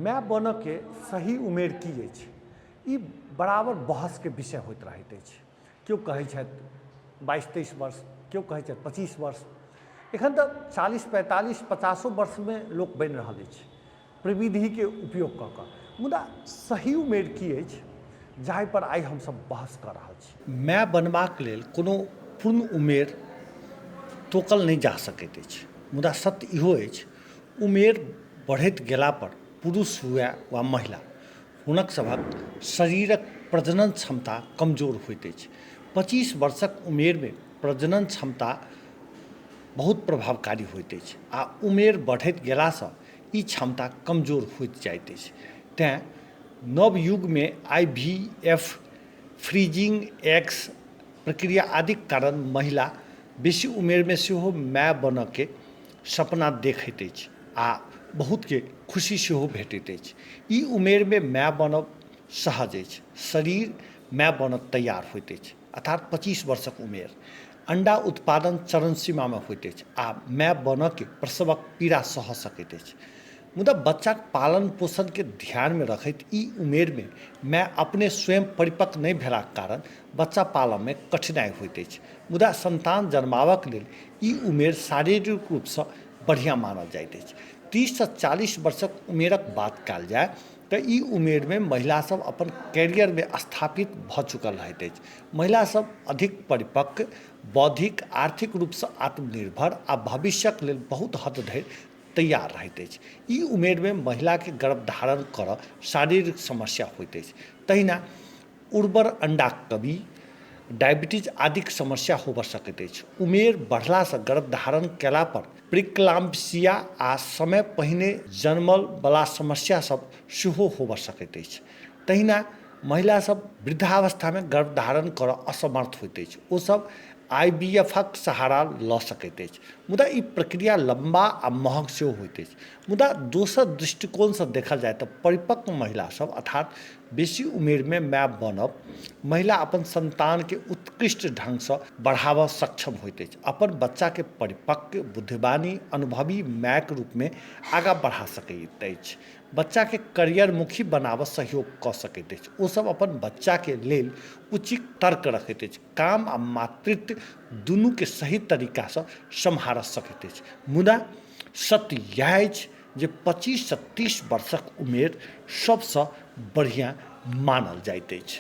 माय बनऽके सही उमेर की अछि, ई बराबर बहसके विषय होइत रहैत अछि। केओ कहै छथि 22-23 वर्ष, केओ कहै छथि 25 वर्ष। एखन तऽ 40 45 50 वर्षमे लोक बनि रहल अछि प्रविधिके उपयोग कऽ कऽ, मुदा सही उमेर की अछि जाहिपर आइ हमसभ बहस कऽ रहल छी। माय बनबाक लेल कोनो पूर्ण उमेर तोकल नहि जा सकैत अछि, मुदा सत्य इहो अछि उमेर बढ़ैत गेलापर पुरुष हुए वा महिला, हुनक सभक शरीरक प्रजनन क्षमता कमजोर होइत अछि। 25 वर्षक उमेरमे प्रजनन क्षमता बहुत प्रभावकारी होइत अछि आ उमेर बढ़ैत गेलासँ ई क्षमता कमजोर होइत जाइत अछि। तेँ नव युगमे I V F, freezing eggs प्रक्रिया आदिक कारण महिला बेसी उमेरमे सेहो माय बनऽके सपना देखैत अछि आ बहुतके खुशी सेहो भेटैत अछि। ई उमेरमे माय बनब सहज अछि। शरीर माय बनऽ तैयार होइत अछि, अर्थात 25 वर्षक उमेर अण्डा उत्पादन चरण सीमामे होइत अछि आ माय बनऽके प्रसवक पीड़ा सह सकैत अछि। मुदा बच्चाक पालन पोषणके ध्यानमे रखैत ई उमेरमे माय अपने स्वयं परिपक्व नहि भेलाक कारण बच्चा पालऽमे कठिनाइ होइत अछि। मुदा सन्तान जन्माबऽके लेल ई उमेर शारीरिक रूपसँ बढ़िआँ मानल जाइत अछि। 30सँ 40 वर्षक उमेरक बात कयल जाय तऽ ई उमेरमे महिलासभ अपन कैरियरमे स्थापित भऽ चुकल रहैत अछि। महिलासभ अधिक परिपक्व, बौद्धिक, आर्थिक रूपसँ आत्मनिर्भर आ भविष्यक लेल बहुत हद धरि तैयार रहैत अछि। ई उमेरमे महिलाके गर्भधारण करऽ शारीरिक समस्या होइत अछि। तहिना उर्वर अण्डाक कमी, डायबिटीज आदिक समस्या होबऽ सकैत अछि। उमेर बढ़लासँ गर्भधारण कयलापर प्रिक्लाम्पसिया आ समय पहिने जन्मलवला समस्या सब सेहो होबऽ सकैत अछि। तहिना महिलासभ वृद्धावस्थामे गर्भधारण करऽ असमर्थ होइत अछि। ओसभ I B F क सहारा लऽ सकैत अछि, मुदा ई प्रक्रिया लम्बा आ महग सेहो होइत अछि। मुदा दोसर दृष्टिकोणसँ देखल जाय तऽ परिपक्व महिलासभ अर्थात बेसी उमेरमे माय बनब महिला अपन सन्तानके उत्कृष्ट ढङ्गसँ बढ़ाबऽ सक्षम होइत अछि। अपन बच्चाके परिपक्व, बुद्धिमानी, अनुभवी मायके रूपमे आगाँ बढ़ा सकैत अछि। बच्चाके करियरमुखी बनाबऽ सहयोग कऽ सकैत अछि। ओसभ अपन बच्चाके लेल उचित तर्क रखैत अछि। काम आ मातृत्व दुनूके सही तरीकासँ सम्हारऽ सकैत अछि। मुदा सत्य इएह अछि जे 25सँ 30 वर्षक उमेर सभसँ बढ़िआँ मानल जाइत अछि।